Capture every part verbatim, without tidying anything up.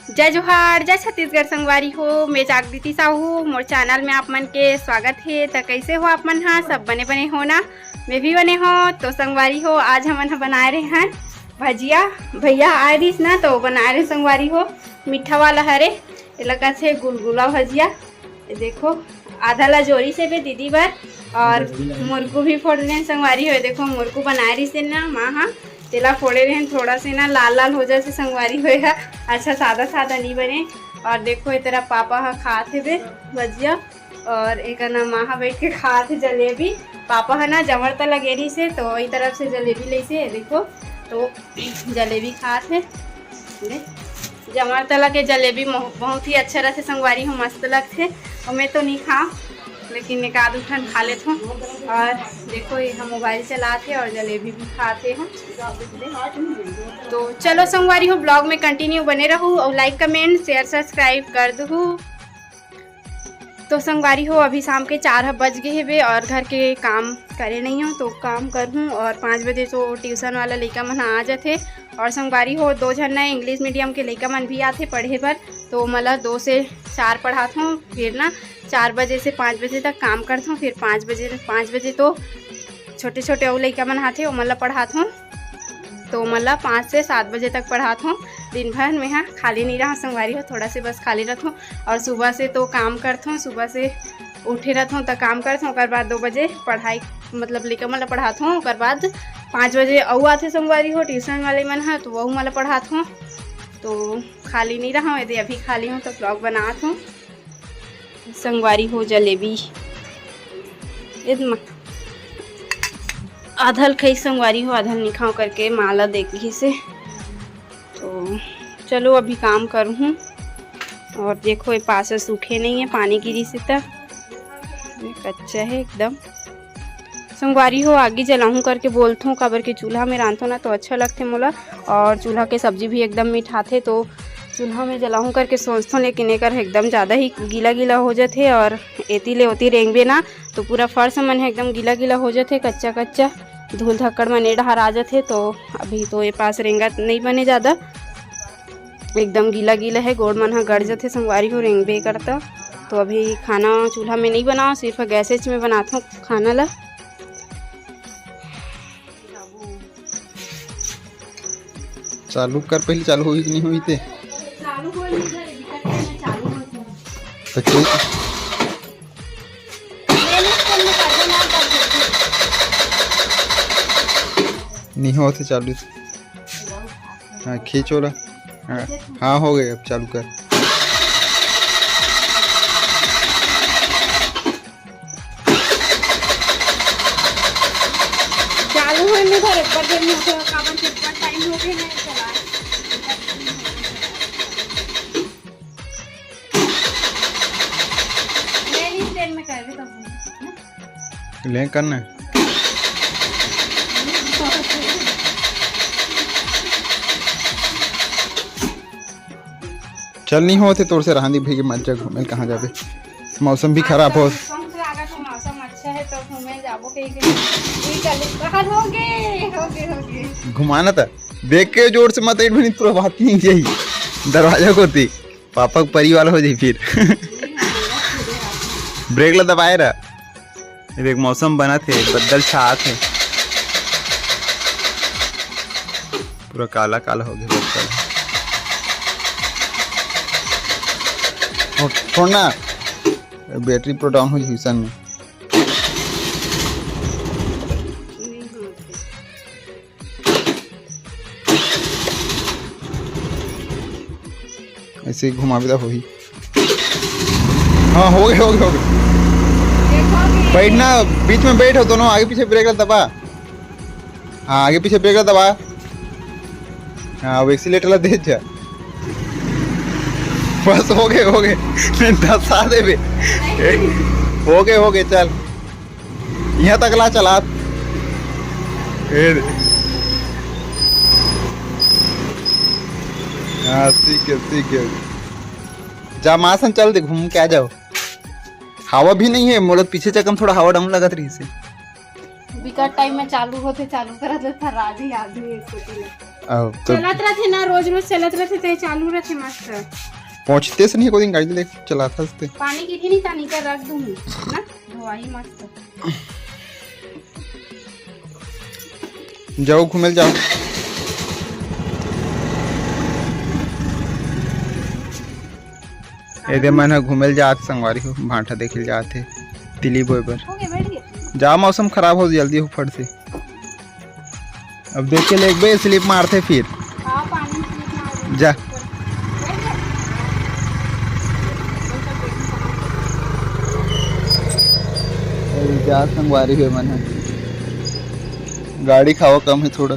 जय जोहार, जय छत्तीसगढ़ संगवारी हो। मैं जागृति साहू, मोर चैनल में आप मन के स्वागत हे। त कैसे हो आप मन हा? सब बने बने हो ना? मैं भी बने हो। तो संगवारी हो, आज हमन ह बनाए रहे हन भजिया। भैया आए रहिस ना, तो बनाए रहे संगवारी हो, मीठा वाला हरे, एला कथे गुलगुला भजिया। ये देखो, आधा ला जोरी से बे दीदी बर, और मुरकू भी फोड़ लेन संगवारी हो। देखो, मुरकू बनाए रहिस ना माँ हा, तेला फोड़े रहन, थोड़ा से ना लाल लाल हो जाए से संगवारी हो, एहा अच्छा सादा सादा नहीं बने। और देखो, ए तरफ पापा हा खात हे बे भजिया, और एक ना माँ हा बैठ के खात हे जलेबी। पापा हा ना जमर तला गे रहिस हे, तो वही तरफ से जलेबी लेसे हे। देखो, तो जलेबी खात हे। दे, जमर तला के जलेबी मह-, बहुत ही अच्छा रहथे संगवारी हो, मस्त लगथे। और मैं तो नहीं खाऊं, लेकिन एक आध ठन खा लेत हूँ। और देखो, ये हम मोबाइल चलात हे और जलेबी भी खात हे हम। तो चलो संगवारी हो, ब्लॉग में कंटिन्यू बने रहू और लाइक, कमेंट, शेयर, सब्सक्राइब कर दहू। तो संगवारी हो, अभी शाम के चार ह बज गए हेबे और घर के काम करे नहीं हो, तो काम करहूँ। और पाँच बजे तो ट्यूशन वाला लइका मन आ जाथे। और संगवारी हो, दो झन ना इंग्लिश मीडियम के लइका मन भी आथे पढ़े बर, तो ओमन ला दो से चार पढ़ात हूँ। फिर ना चार बजे से पाँच बजे तक काम करत हूँ। फिर पाँच बजे, पाँच बजे तो छोटे छोटे अउ लइका मन आथे, ओमन ला पढ़ात हूँ। तो ओमन ला पाँच से सात बजे तक पढ़ात हूँ। दिन भर में हा खाली नहीं रहा संगवारी हो, थोड़ा से बस खाली रहत हूँ। और सुबह से तो काम करत हूँ, सुबह से उठे रहत हूँ त काम करत हूँ, ओकर बाद दो बजे पढ़ाई, मतलब लइका मन ला पढ़ात हूँ। ओकर बाद पाँच बजे अउ आथे संगवारी हो ट्यूशन वाले मन हा, तो वहू मन ला पढ़ात हूँ। तो खाली नहीं रहा हूँ, यदि अभी खाली हूँ तो ब्लॉग बनात हूँ। संगवारी हो जलेबी, एदमा आधल खाई संगवारी हो, आधल नहीं खाओ करके माँ ला देख ली से। तो चलो अभी काम करहूँ। और देखो, ये पास सूखे नहीं है, पानी गिरी से त ये कच्चा है एकदम। संगवारी हो, आगी जलाहूँ करके बोलथूँ, काबर के चूल्हा में रांधथों ना तो अच्छा लगथे मोला, और चूल्हा के सब्जी भी एकदम मिठाथे, तो चूल्हा में जलाहूँ करके सोचथों, लेकिन एकर एकदम ज़्यादा ही गीला गीला हो जाथे और एती ले ओती रेंगबे ना तो पूरा फर्श मन ह एकदम गीला गीला हो जाथे, कच्चा कच्चा धूल धक्कड़ मन ए डहार आ जाथे। तो अभी तो ये पास रेंगत नहीं बने ज़्यादा, एकदम गीला गीला है, गोड़ मन ह गड़ जाथे संगवारी हो, रेंगबे करता। तो अभी खाना चूल्हा में नहीं बनाओ, सिर्फ गैसेज में बनाथों खाना ला। चालू कर, पहले चालू होही कि नहीं होही ते। चालू हो नहीं, इधर दिक्कत है, मैं चालू हो तो। तो क्यों? मैंने फोन में कर देना, कर देती। नहीं होते चालू। हाँ, खींचो ला। हाँ, हाँ, हो गए, अब चालू कर। चालू होए में भर एक बार देर में होथे, काबर के एक बार टाइम हो गए ना, चला। ले ली, तेल में कर दे तब। ले करना। चल, नहीं होते तोर से, रहा दी भाई, मत जा घूमे, कहाँ जाबे, मौसम भी खराब हो। मौसम से आगा तो मौसम अच्छा है तो घूमे जाबो कहीं के। ये कर ले, बाहर हो गए, हो गए, हो गए। घुमाना था, देख के जोर से मत, एक मिनट पूरा बात नहीं जाई दरवाजा को थी। पापा के परी वाला हो जाई फिर। ब्रेक ला दबाए रहा। ये देख, मौसम बनत हे, बदल छात हे, पूरा काला काला हो गया बदल। ओ, छोड़ ना, बैटरी पूरा डाउन हो जाई अइसन में। ऐसे ही घुमावे ला होही। हाँ, हो गए, हो गए, हो गए। बैठना, बीच में बैठो दोनों, आगे पीछे ब्रेक ला दबा। हाँ, आगे पीछे ब्रेक ला दबा। हाँ, अब एक्सीलेटर ला दे जा। बस, हो गए, हो गए। नहीं, धसा देबे। हो गए, हो गए, चल। यहाँ तक ला चलात। ए दे। हाँ, ठीक है, ठीक है। जा, मासन चल दे, घूम के आ जाओ। हवा भी नहीं है, मोला पीछे चक्का में थोड़ा हवा डाउन लगत रहिस हे। बिकट टाइम में चालू होथे, चालू करत ले थर्रा जाही आदमी स्कूटी में। अब तो चलत रथे ना, रोज रोज चलत रथे, ते चालू रथे मस्त। पहुँचते से नहीं, को दिन गाड़ी देख चलात हस ते। पानी गिरही नहीं, तानी कर रख दूँ ना, धोवाही मस्त। जाओ, घूमे ल जाओ। एदे मन ह घूमे ल जात, संगवारी हो, भांटा देखे ल जात हे, तिली बोए बर। हो गया, बैठ गया। जा, मौसम खराब हो, जल्दी हो फट से। अब देख के ले एक बे स्लिप मारथे फिर। हाँ, पानी में स्लिप मार दे। जा। अरे जा संगवारी हो मन ह। गाड़ी खावा कम हे थोड़ा।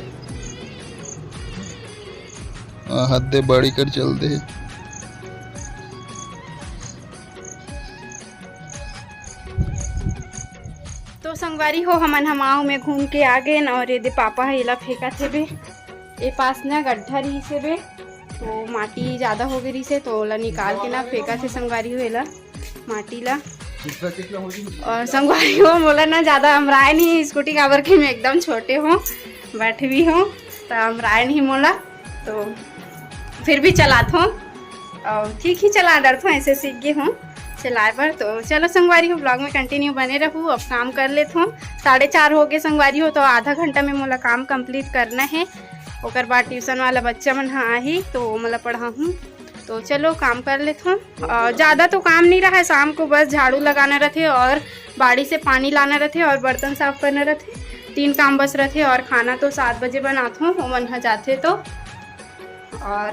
आ, हद दे बड़ी कर चल दे। तो संगवारी हो, हमन ह माव में घूम के आ गेन और एदे पापा ह एला फेंकत हेबे। ए पास ना गड्ढा रहिस हेबे, तो माटी ज्यादा हो गे रहिस हे, तो ओला निकाल के ना फेंकत हे संगवारी हो एला, माटी ला। और संगवारी हो, मोला ना ज्यादा अमराय नहीं स्कूटी, काबर कि मैं एकदम छोटे हों, बैठवी हों, तो अमराय नहीं मोला। तो फिर भी चलात हों, और ठीक ही चला डरत हों, ऐसे सीख गे हों चलाए बर। तो चलो संगवारी हो, vlog में continue बने रहू। अब काम कर लेत हों, साढ़े चार हो गए संगवारी हो, तो आधा घंटा में मोला काम complete करना है। ओकर बाद ट्यूशन वाला बच्चा मन ह आही, तो मोला पढ़ाहूँ। तो चलो काम कर लेत हों। और ज़्यादा तो काम नहीं रहा है, शाम को बस झाड़ू लगाना रहते और बाड़ी से पानी लाना रहते और बर्तन साफ करना रहते, तीन काम बस रहते। और खाना तो सात बजे बनात हों, ओमन ह जाथे तो। और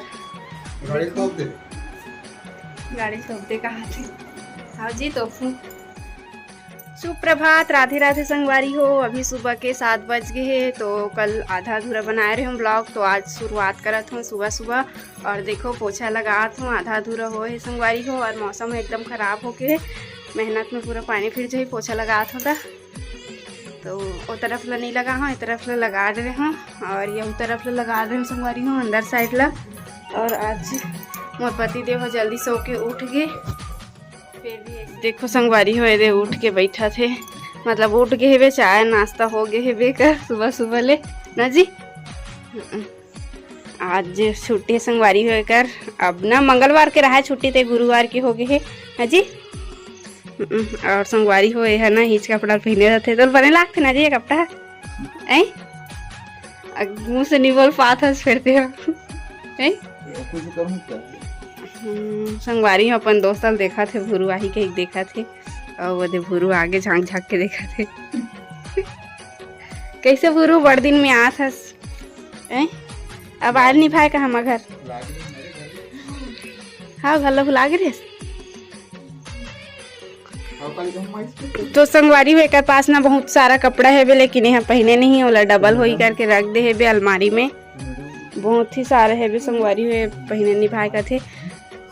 गाड़ी ठोक दे। गाड़ी ठोक दे कहा थे। हाँ जी, तो सुप्रभात, राधे राधे संगवारी हो। अभी सुबह के सात बज गए हे, तो कल आधा अधूरा बनाए रहे हम vlog, तो आज शुरुआत करत हूँ सुबह सुबह। और देखो, पोछा लगात हूँ, आधा अधूरा हो हे संगवारी हो, और मौसम एकदम खराब हो के हे, मेहनत में पूरा पानी फिर जाही। पोछा लगात हूँ ता, तो ओ तरफ ला नहीं लगा हूँ, ए तरफ ला लगा दे रहे हूँ, और ये तरफ ला लगा दे रहे हूँ संगवारी हो, अंदर side ला। और आज मोर पति देव जल्दी सो के उठ गए। फिर भी ऐसे देखो संगवारी हो, एदे उठ के बैठा थे, मतलब उठ गए हेबे, चाय नाश्ता हो गए हेबे कर सुबह सुबह ले ना जी। आज छुट्टी हे संगवारी हो एकर, अब ना मंगलवार के रहा छुट्टी, ते गुरुवार के हो गए हे, हाँ जी। और संगवारी हो, ये है ना, हिच कपड़ा पहने रहते तो बने लागथे ना जी ये कपड़ा, ऐ? अ, मुंह से नहीं बोल पात हस फिर ते हो, ऐ? कुछ करूँ क्या? हम्म, संगवारी हो अपन दोस्त ल देखा थे, भुरू आही कही देखा थे, और वो दे भुरू आगे झांक झांक के देखा थे। कैसे भुरू बड़ दिन में आत हस, ऐ? अब आल नहीं भाई का हम घर? हाँ, घर लोग लाग रहे। तो संगवारी हो, एकर पास ना बहुत सारा कपड़ा हेबे, लेकिन यहाँ पहने नहीं, ओला डबल होई करके रख दे हेबे अलमारी में। बहुत ही सारा हेबे संगवारी हो, पहने निभाए कथे।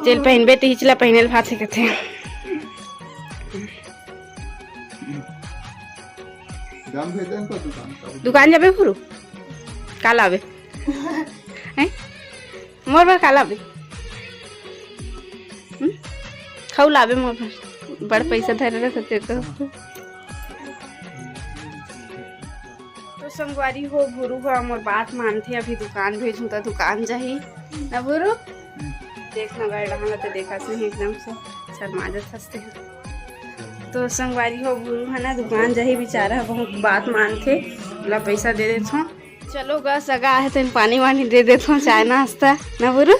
जेल पहनबे तो हिचला पहने ल भाथे कथे। दुकान जाबे भुरू? का लाबे? हैं? मोर बर का लाबे? हम्म? खाऊ लाबे मोर बर। बड़ पैसा धरे रहते तो। तो संगवारी हो, भुरू ह मोर बात मानथे, अभी दुकान भेजूं त दुकान जाही ना भुरू। देख ना गाय डहान तो देखा से ही एकदम से शर्मा जात हंसते हैं। तो संगवारी हो, भुरू है ना दुकान जाही, बेचारा बहुत बात मानथे, ला पैसा दे देथों। चलो गा सगा आहे तेन पानी वानी दे देथों, चाय नाश्ता ना भुरू।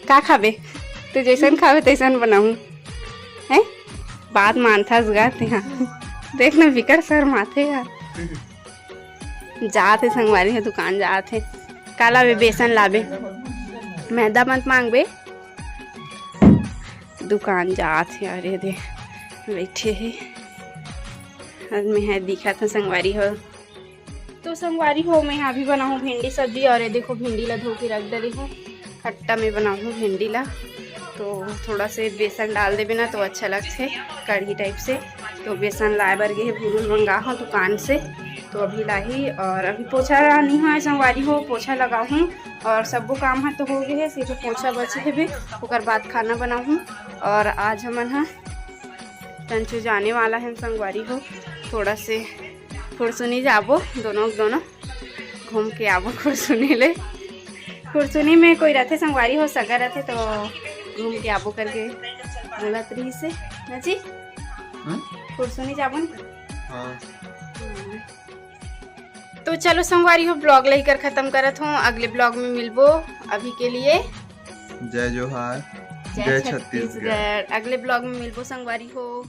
का खाबे? तू जैसन खाबे तैसन बनाऊं, हैं? बात मानथस गा ते, हाँ। देख ना बिकट शर्माथे यार। जात हे संगवारी हो दुकान जात हे। का लाबे? बेसन लाबे। मैदा मत मांगबे। दुकान जात हे। अरे दे बैठे हे। आज मैं है दिखा था संगवारी हो। तो संगवारी हो, मैं अभी बनाहूँ भिंडी सब्जी और ये देखो भिंडी ला धो के रख डरे हूँ। खट्टा में बनाहूँ भिंडी ला। तो थोड़ा से बेसन डाल देबे ना तो अच्छा लगथे कढ़ी type से। तो बेसन लाए बर गे हे, भुरू ल मंगा हूँ दुकान से, तो अभी लाही। और अभी पोछा नहीं हुआ है संगवारी हो, पोछा लगाहूँ और सबो काम ह तो हो गए है, सिर्फ पोछा बचे हेबे, ओकर बाद खाना बनाहूँ। और आज हमन ह तंचू जाने वाला है संगवारी हो, थोड़ा से फुरसुनी जाबो दोनों दोनों। घूम के आबो खुरसुनी ले। फुरसुनी में कोई रथे संगवारी हो, सगा रथे तो घूम के आबो करके बोलत रहिस हे ना जी। हम्म? फुरसुनी जाबो न। हाँ। तो चलो संगवारी हो, ब्लॉग ला इही कर खत्म करत हों। अगले ब्लॉग में मिलबो। अभी के लिए जय जोहार। जय जय छत्तीसगढ़। छत्तीसगढ़। अगले ब्लॉग में मिलबो संगवारी हो।